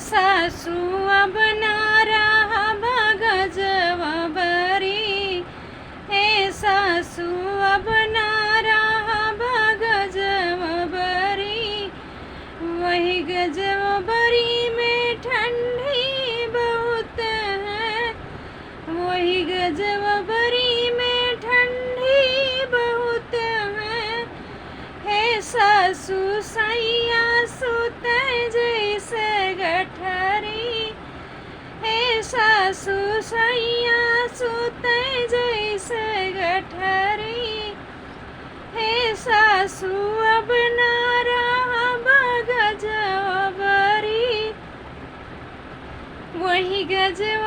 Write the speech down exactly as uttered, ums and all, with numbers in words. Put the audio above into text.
सासू अब ना रहब गजवा बरी, हे सासू अब ना रहब गजवा बरी। वही गजवा बरी में ठंडी बहुत है, वही गजवा बरी में ठंडी बहुत है। हे सासू सैया सुते जैसे गठरी, हे सासू सैया सुते जैसे गठरी। हे सासू अब ना रहब गजवा बरी, वही गजवा